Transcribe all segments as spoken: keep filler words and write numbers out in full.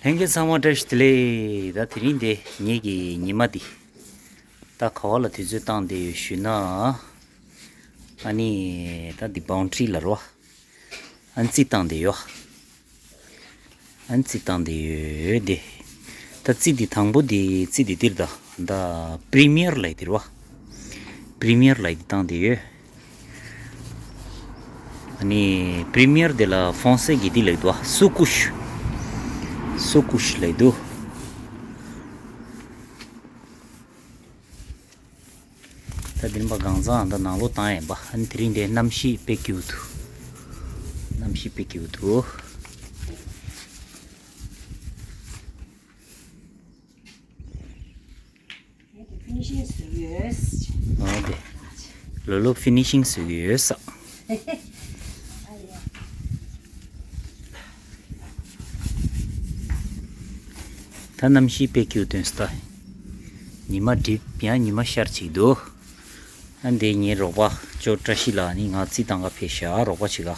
ལྷན་རྒྱས་ཚང་མ་བཀྲ་ཤིས་བདེ་ལེགས། ད་དེ་རིང་འདི་ངེད་ཀྱི་ཉི་མ་འདི་ད་ག་བ་ལ་དུས་ཚོད་བཏང་བསྡད་ཡོད་ཞུས་ན། ཨ་ནི་ད་འདི་བང་ཁྲི་ལ་རོ། ཨ་ནི་རྩིས་བཏང་བསྡད་ཡོད། ཨ་ནི་རྩིས་བཏང་བསྡད་ཡོད་དེ། ད་རྩིས་འདི་དང་པོ་འདི་རྩིས་འདི་འདིར་ད་ད་པི་རི་མི་ཡར་ལབ་འདིར་བ། པི་རི་མི་ཡར་ལབ་འདི་བཏང་བསྡད་ཡོད། ཨ་ནི་པི་རི་མི་ཡར་དེ་ལ་ཧྥོང་སེ་གི་འདི་ལབ་འདུག་བ། སུ་ཀུཤ། སུ་ཀུཤ་ལབ་འདུག་ད་འདི་ནི་པ་གང་ཚང་ད་ནང་ལོགས་བཏང་ཡིན་པ། ཨ་ནི་དེ་རིང་འདི་གནམ་གཤིས་དཔེ་སྐྱིད་འདུག་གནམ་གཤིས་དཔེ་སྐྱིད་འདུག་ཕི་ནི་ཤིང་བཟོས་ཡོད། ཨོ་དེ། ལོ་ལོ་ཕི་ནི་ཤིང་བཟོས་ཡོད་ས། ད་གནམ་གཤིས་དཔེ་སྐྱིད་དོན་སྟ། ཉི་མ་འགྲིབ་ཡང་ཉི་མ་ཤར་ཅིག་འདུག་ཨ་འདི་ངའི་རོགས་པ་ཅོ་བཀྲ་ཤིས་ལགས་ནི་ང་རྩིས་བཏང་ག་ཕེབས་ཤག་རོགས་པ་ཅིག་ག་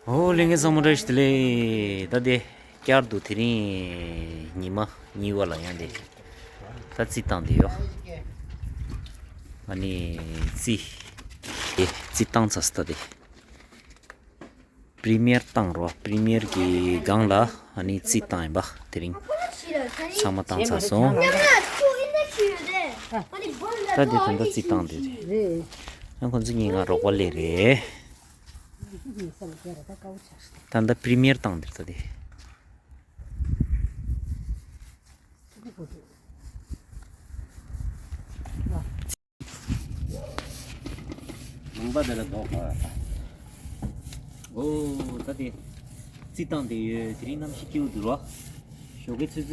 ཨོ་ལྷན་རྒྱས་ཚང་མ་བཀྲ་ཤིས་བདེ་ལེགས། ད་དེ་བསྐྱར་དུ་དེ་རིང་ཉི་མ་གཉིས་པ་ལ་ཡང་དེ་ད་རྩིས་བཏང་བསྡད་ཡོད། ཨ་ནི་རྩིས་དེ་རྩིས་བཏང་ཚར་སོང་ད་དེ། པི་རི་མི་ཡར་བཏང་རོ། པི་རི་མི་ཡར་གྱི་སྒང་ལ་ཨ་ནི་རྩིས་བཏང་ཡིན་པ་དེ་རིང་ཚང་མ་བཏང་ཚར་སོང་། ད་དེ་ད་ལྟ་རྩིས་བཏང་བསྡད་རེད། ཡང་ཁོང་ཚོ་གཉིས་ང་རོགས་པ་ལས་རེད། ད་ལྟ་པི་རི་མི་ཡར་བཏང་བསྡད་རེད་ད་དེ། ལུང་པ་དེ་ལ་ལྡོག་ག་ཨོ་ད་དེ། རྩིས་བཏང་བསྡད་ཡོད། དེ་རིང་གནམ་གཤིས་སྐྱིད་པོ་འདུག་རོ། ཞོགས་ཀའི་ཆུ་ཚོད་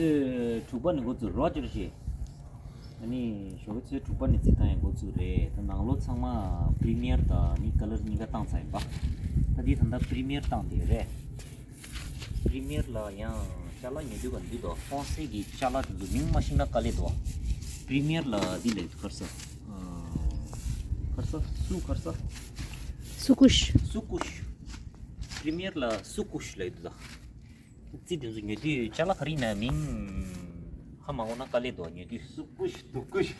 དྲུག་པ་ནས་འགོ་བཙུགས་རོ་ཅོ་ར་ཤི། ཨ་ནི་ཞོགས་ཀའི་ཆུ་ཚོད་དྲུག་པ་ནས་རྩིས་བཏང་ཡང་འགོ་བཙུགས་རེད། ད་ནང་ལོགས་ཚང་མ་པི་རི་མི་ཡར་དང་ནི་ཀ་ལར་གཉིས་ཀ་བཏང་ཚར་ཡིན་པ། ད་དེ་ད་ལྟ་པི་རི་མི་ཡར་བཏང་བསྡད་ཡོད་རེད། པི་རི་མི་ཡར་ལ་ཡང་ཅ་ལག་ཉོ་དུས་ག་འདུག་དོ། ཧྥོང་སེ་གི་ཅ་ལག་དེ་ཚོ་མིང་མ་ཤེས་ན་དཀའ་ལས་འདུག་པི་རི་མི་ཡར་ལ་འདི་ལབ་ཁར་ས། ཁར་ས་སུ་ཁར་ས། སུ་ཀུཤ། སུ་ཀུཤ། པི་རི་མི་ཡར་ལ་སུ་ཀུཤ་ལབ་འདུག་ད། རྩིས་དེ་ཚོ་ཉོ་དུས་ཅ་ལག་ག་རེ་ཡིན་ན་མིང་ཧ་མ་གོ་ན་དཀའ་ལས་འདུག་ཉོ་དུས། སུ་ཀུཤ། སུ་ཀུཤ།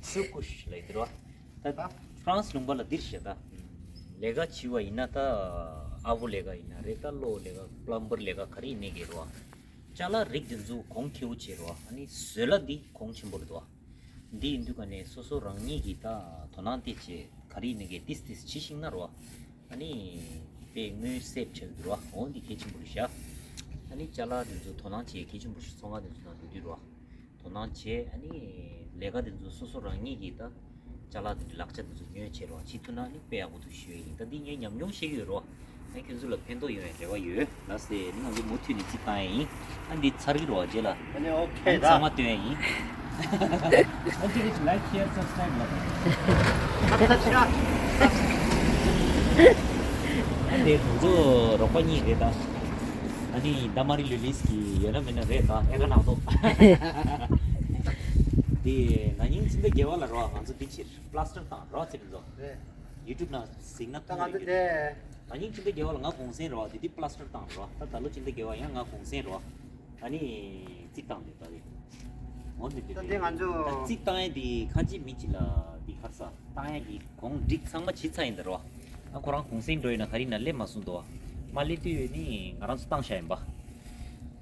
སུ་ཀུཤ་ལབ་འདུག་ར། ད་ཧྥ་རན་སི་ལུང་པ་ལ་འདིར་བཤད་ད། ལས་ཀ་བྱེད་པ་ཡིན་ན་ད་ཨ་བོ་ལས་ཀ་ཡིན་ན་རེད། ད་གློག་ལས་ཀ། པི་ལམ་བར་ལས་ཀ། ག་རེ་ཡིན་ནའི་གི་རོ། ཅ་ལག་རིགས་དེ་ཚོ་གོང་ཁེ་པོ་བྱེད་རོ། ཨ་ནི་བཟོ་ལ་འདི་གོང་ཆེན་པོ་རེད་དོ། འདི་ཡིན་དུས་ག་ནས་སོ་སོ་རང་ཉིད་ཀྱིས་ད་དོ་སྣང་དེ་བྱེད། ག་རེ་ཡིན་ནའི་གི་ཏིས་ཏིས་བྱེད་ཤིང་ན་རོ། ཨ་ནི་དཔེ་དངུལ་སེབ་བྱེད་འདུག་རོ། འོ་འདི་གལ་ཆེན་པོ་རེད་ཤག་ཨ་ནི་ཅ་ལག་དེ་ཚོ་དོ་སྣང་བྱེད་གལ་ཆེན་པོ་ཞིག་ཚོང་ཁང་དེ་ཚོ་ནང་འགྲོ་དུས་རོ། དོ་སྣང་བྱེད། ཨ་ནི་ལས་ཀ་དེ་ཚོ་སོ་སོ་རང་ཉིད་ཀྱིས་ད་ ཅ་ལག་དེ་འདྲའི་ལག་ཆ་དེ་ཚོ་ཉོས་བྱས་རོགས་བྱེད་ཐུབ་ན་ནི་དཔེ་ཡག་པོ་འདུག་ཞུ་ཡ་ཡིན། ད་འདི་ངས་ཉམས་མྱོང་བཤད་ཀྱི་ཡོད་རོགས། ཨ་ཁྱོད་ཚོ་ལ་ཕན་ཐོགས་ཡོང་བའི་རེ་བ་ཡོད། ལགས་སེ། ནི་ང་ཚོ་མུ་མཐུད་ནས་རྩིས་བཏང་ཡ་ཡིན། ཨ་འདི་ཚར་གི་རོགས་རྗེས་ལ། ཨ་ནི་ཨོ་ཁེ་ཨ་ནི་ད། ཚང་མ་སྟོན་ཡ་ཡིན། ཨ་ཅིག་like share subscribe ལ། ཨ་འདི་ང་ཚོ་རོགས་པ་གཉིས་རེད་ད། ཨ་ནི་ད་མ་རི་ལུ་ལིས་ཀྱི་ཡོད་ན་མེད་ན་རེད་ད། ཨེ་ཁ་ནང་དོ། འདི་ན་ནིང་ཕྱི་ཟླ་བརྒྱད་པ་ལ་རོགས་ང་ཚོ་འདི་ཕྱིར་པ་ལ་སི་ཊར་བཏང་རོགས་ཚེ་རིང་ཚོ། རེད། ཡུ་ཊུབ་ནང་གཟིགས་ན་ད་ང་ཚོ་དེ། ད་ནིང་ཕྱི་ཟླ་བརྒྱད་པ་ལ་ང་གུང་སེང་རོགས། དེ་དུས་པ་ལ་སི་ཊར་བཏང་རོགས། ད་ད་ལོ་ཕྱི་ཟླ་བརྒྱད་པ་ཡང་ང་གུང་སེང་རོགས། ཨ་ནི་རྩིས་བཏང་དེ་ད་རེད། འོ་འདི་འདི་ད་དེ་ང་ཚོ་ད་རྩིས་བཏང་ཡས་དེ་ཁ་ཅིག་མི་གཅིག་ལ་དེ་ཁར་ས་བཏང་ཡས་དེ་གོང་སྒྲིག་ཚང་མ་བྱེད་ཚར་ཡིན་ད་རོགས། ཨ་ཁོ་རང་གུང་སེང་འགྲོ་ཡིན་ན་ག་རེ་ཡིན་ན་སླེབས་མ་སོང་འདུག་བ། མ་སླེབས་དུས་ནི་ང་རང་ཚོ་བཏང་བཞག་ཡིན་པ།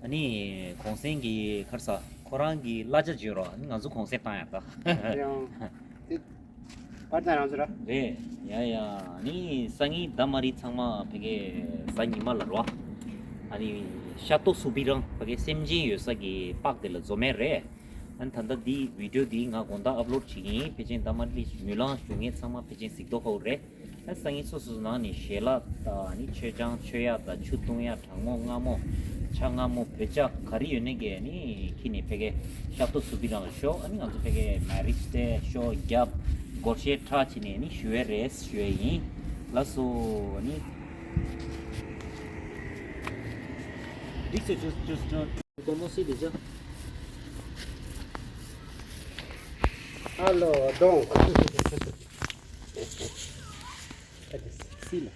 ཨ་ནི་གུང་སེང་གི་ཁར་ས་ཁོ་རང་གི་གླ་ཆ་བརྗོད་རོགས། ཨ་ནི་ང་ཚོ་གུང་སེང་བཏང་ཡ་ད། ཡང་དེ། པར་ཙམ་རང་ཚོ་ར། རེད། ཡ་ཡ། ནི་སང་ཉིན་ཟླ་མ་རི་ཚང་མ་ཕ་གི་གཟའ་ཉི་མ་ལ་རོ། ཨ་ནི་ཤ་ཏོ་སུ་པི་རང་ཕ་གི་སེམས་ཅན་ཡོད་ས་གི་པག་དེ་ལ་འཛོམས་མེད་རེད། ཨ་ནི་ད་ལྟ་འདི་བི་ཌི་ཡོ་འདི་ང་དགོང་དག་ཨབ་ལོཌ་བྱེད་ཀྱི་ཡིན། ཕལ་ཆེར་ཟླ་མ་རི་མུན་ལང་བཞུགས་མཁན་ཚང་མ་ཕལ་ཆེར་གཟིགས་མདོག་ཁ་པོ་རེད། ཨ་སང་ཉིན་སོ་སོ་ནང་ནས་ཞལ་ལག་དང་ནི་མཆོད་ཆང་མཆོད་ཡག་དང་ཆུ་བཏུང་ཡག་གྲང་མོ་མངར་མོ་ཆ་མངར་མོ་བོད་ཇ་ག་རེ་ཡོད་ནས་གས་ནི་ཁྱི་ནས་ཕ་གི་ཤ་ཏོ་སུ་པི་རང་ལ་ཤོག་ཨ་ནི་ང་ཚོ་ཕ་གི་མ་རིག་སྟེ་ཤོག་རྒྱབ་སྒོར་གཞས་ཁྲག་བྱས་ནས་ནི་ཞུ་བའི་རེད་ཞུ་བའི་ཡིན། ལགས་སོ་ནི། རིག་སེ་ཅོ་ཅོ་ཅོ་ཀོ་མོ་སི་དེ་ཅོ། ཨ་ལོ་གདོང་། ཨ་དེ་སི་ལ།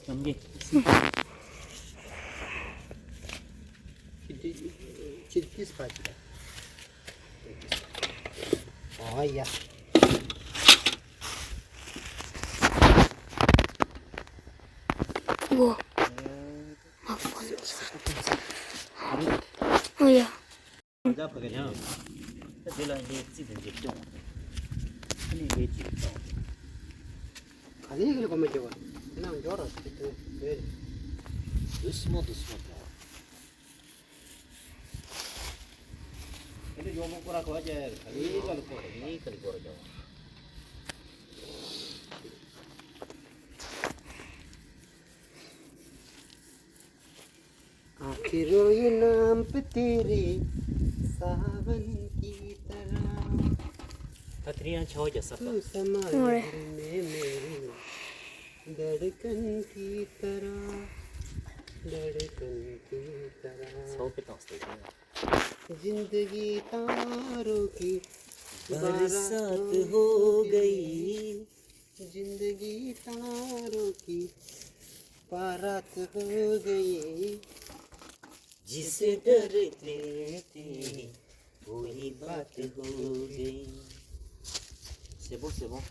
ནམ་གྱི། ཁྱི་དེ་ཁྱི་དེ་སྤ་ཅི་ལ། ཨ་ཡ། ཝོ། མ་ཕོན། ཨ་ཡ། ཡང་། ད་དེ་ལ་ངས་རྩིས་དེ་འདྲ་སྟོན། ཨ་ནི་ངས་ཅིག་སྟོན། ག་ནས་ཡིན་གོ་མ་རྒྱབ་པ། དེ་ནང་འགྲོ་ར་ཟེར་དེ་དེ་རེད། དུས་སྨོ་དུས་སྨོ་དེ། དེ་འདྲ་ཡོང་བ་ཁོ་ར་གོ་རྒྱ་ཡ་རེད། ག་ནས་ཡིན་ག་ལ་གོ་ར་ཡིན་ག་ལ་གོ་ར་རྒྱབ། आखिर रोए नाम पे तेरे सावन की तरह। ད་དེ་རིང་ཡང་ཆར་པ་རྒྱག་ས་དང་། तू समा दिल में मेरी धड़कन की तरह, धड़कन की तरह। ཚ་བོ་དཔེ་བཏང་སྟེ། जिंदगी तारों की बरसात हो गई। जिंदगी तारों की बारात हो गई। जिसे डरते थे वही बात हो गई। C'est bon, c'est bon.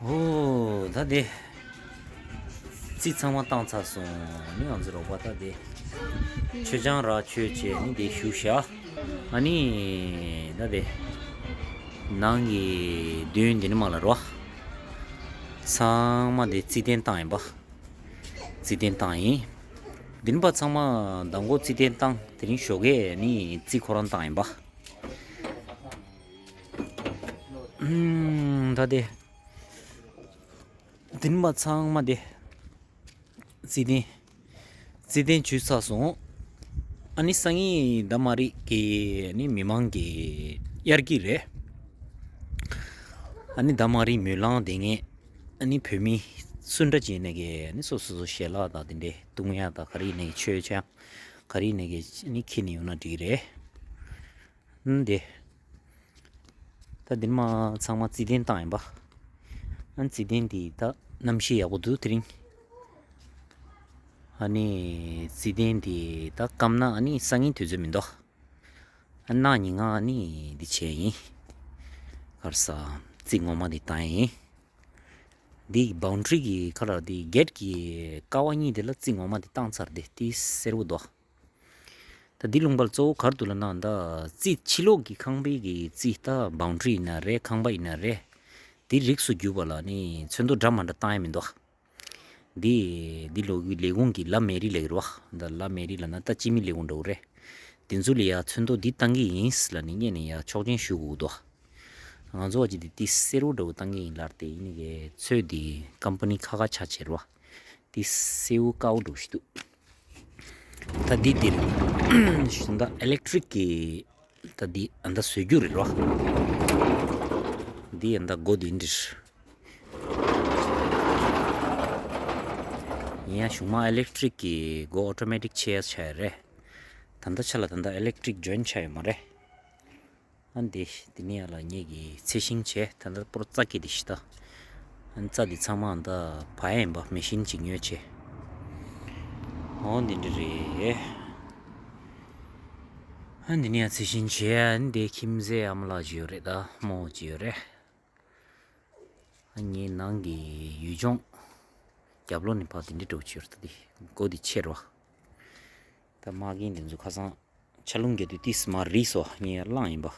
ཨོ་ད་དེ། རྩིས་ཚང་མ་བཏང་ཚར་སོང་། ནི་ང་ཚོ་རོགས་པ་ད་དེ། མཆོད་ཆང་རག་མཆོད་བྱས་ནི་དེ་བཞུགས་ཤག་ཨ་ནི་ད་དེ། ནང་གི་མདུན་འདི་ནི་མ་ལ་རོ། ཚང་མ་དེ་རྩིས་རྟེན་བཏང་ཡིན་པ། རྩིས་རྟེན་བཏང་ཡིན། འདི་ནི་པ་ཚང་མ་མདང་དགོང་རྩིས་རྟེན་བཏང་དེ་རིང་ཞོགས་ཀས་ནི་རྩིས་ཁོ་རང་བཏང་ཡིན་པ། ཨུམ། ད་དེ། འདི་ནི་པ་ཚང་མ་དེ། རྩིས་རྟེན། རྩིས་རྟེན་བྱས་ཚར་སོང་། ཨ་ནི་སང་ཉིན་ཟླ་མ་རི་གི་ནི་མི་མང་གི་དབྱར་སྐྱིད་རེད། ཨ་ནི་ཟླ་མ་རི་མུན་ལང་དེ་ངས་ཨ་ནི་བོད་མི་སུ་འདྲ་ཅིག་ནས་གི་ནི་སོ་སོ་སོ་ཞལ་ལག་དང་དེ་འདྲའི་བཏུང་ཡག་དང་ག་རེ་ནས་མཆོད་ཆང་ག་རེ་ནས་གི་ནི་ཁྱེར་ནས་ཡོང་ན་འགྲིག་རེད། ཨ་ནི་དེ། ད་འདི་ནི་མ་ཚང་མ་རྩིས་རྟེན་བཏང་ཡིན་པ། ཨ་ནི་རྩིས་རྟེན་འདི་ད་གནམ་གཤིས་ཡག་པོ་འདུག་དེ་རིང་། ཨ་ནི་རྩིས་རྟེན་འདི་ད་སྐམ་ན་ཨ་ནི་སང་ཉིན་དུས་ཚོད་མི་འདུག་ཨ་ནི་གནངས་ཉིན་ང་ཨ་ནི་འདི་བྱས་ཡིན། ག་རེ་ཟ། རྩིས་ངོ་མ་འདི་བཏང་ཡིན། འདི་བའུན་ཌི་རི་གི་ཁ་ལ་འདི་གེ་ཊི་གི་ཀ་བ་གཉིས་དེ་ལ་རྩིས་ངོ་མ་འདི་བཏང་ཚར་ཏེ་དེ་སེར་པོ་འདུག་ད་འདི་ལུང་པ་ལ་གཙོ་བོ་ག་རེ་འདུག་ལབ་ན་ད་རྩིས་ཕྱི་ལོགས་ཀྱི་ཁང་པའི་གི་རྩིས་ད་བའུན་ཌི་རི་ཡིན་ན་རེད། ཁང་པ་ཡིན་ན་རེད། འདི་རིགས་སུ་གྱུར་པ་ལ་ནི་ཚོན་མདོག་འདྲ་མི་འདྲ་བཏང་ཡ་མི་འདུག་འདི་འདི་ལོ་གི་ལས་ཁུངས་ཀྱི་ལ་མེ་རི་ལབ་ཀྱི་རེད་བ། ད་ལ་མེ་རི་ལབ་ན་ད་སྤྱི་མི་ལས་ཁུངས་འདྲ་བོ་རེད། དེ་ཚོ་ལ་ཡ་ཚོན་མདོག་འདི་བཏང་གི་ཡིན་ལབ་ནས་སྔོན་ནས་ཡ་ཆོག་མཆན་ཞུ་དགོས་འདུག་ང་ཚོ་བ་ཅིག་དེ་དེ་སེར་པོ་འདྲ་བོ་བཏང་གི་ཡིན་ལབ་དེ་ཡིན་གྱི་ཚོན་འདི་ཀམ་པ་ནི་ཁ་ཁ་ཆགས་བྱས་རེད་བ། དེ་སེར་པོ་དཀར་པོ་འདྲ་བོ་ཞིག་འདུག་ད་འདི་འདིར་ད་ཨི་ལེག་ཊི་རིག་གི་ད་འདི་ཨ་ད་བཟོ་རྒྱུ་རེད་རོ། འདི་ཨ་ད་སྒོ་འདི་འདིར། ཡིན་ཡང་གཞུག་མ་ཨི་ལེག་ཊི་རིག་གི་སྒོ་ཨོ་ཊོ་མེ་ཊིག་ཆེ་ཡ་ཆ་ཡ་རེད། ད་ལྟ་ཆ་ལ་ད་ལྟ་ཨི་ལེག་ཊི་རིག་ཇོ་ཡིན་ཆ་ཡོད་མ་རེད། ཨ་འདི་འདི་ནས་ཡ་ལ་ངེད་ཀྱི་ཚེ་ཤིང་བྱས་ད་ལྟ་པོར་རྩ་སྐྱེས་དེ་ཤི་ད། ཨ་རྩ་འདི་ཚང་མ་ཨ་ད་བ་ཡན་པ་མེ་ཤིན་ཅིག་ཉོས་བྱས། འོ་འདི་འདྲ་རེད། ཨ་འདི་ནས་ཡ་ཚེ་ཤིང་བྱས་ཨ་འདི་ཁྱིམ་མཚེས་ཨ་མ་ལགས་ཅིག་ཡོད་རེད་ད་རྨོ་ཅིག་ཡོད་རེད། ཨ་ངའི་ནང་གི་ཡུལ་ལྗོངས་རྒྱབ་ལོགས་ནས་ཕར་དེ་འདྲའི་འགྲོ་ཆེར་ད་དེ་སྒོ་དེ་ཕྱེ་རོ། ད་དམག་རྒན་དེ་ཚོ་ཁ་སང་ཆ་ལུང་རྒྱག་དུས་ཏིས་མ་རིས་སོ་ངས་བླངས་ཡིན་པ།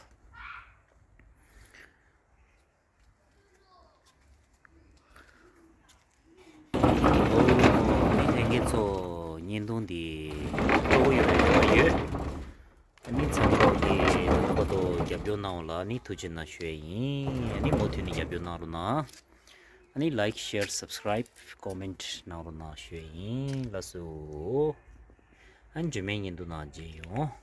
ཨོ་མི་ལྷན་རྒྱས་ཚོ་བརྙན་ཐུང་འདི་སྤྲོ་པོ་ཡོད་རེད་མ་ཡོད། ཨ་ནི་ཚང་མ་གི་ཁོ་ཐོག་རྒྱབ་སྐྱོར་གནང་བ་ལ་ནི་ཐུགས་རྗེ་གནང་ཞུ་ཡ་ཡིན། ཨ་ནི་མུ་མཐུད་ནས་རྒྱབ་སྐྱོར་གནང་རོགས་གནང་། ཨ་ནི་ལའིཀ་ཤེར་སབ་སི་ཀ་རའིབ་ཀོ་མེན་ཊི་གནང་རོགས་གནང་ཞུ་ཡ་ཡིན་ལགས་སོ། ཨ་ནི་རྗེས་མའི་བརྙན་ཐུང་ནང་མཇལ་ཡོང་།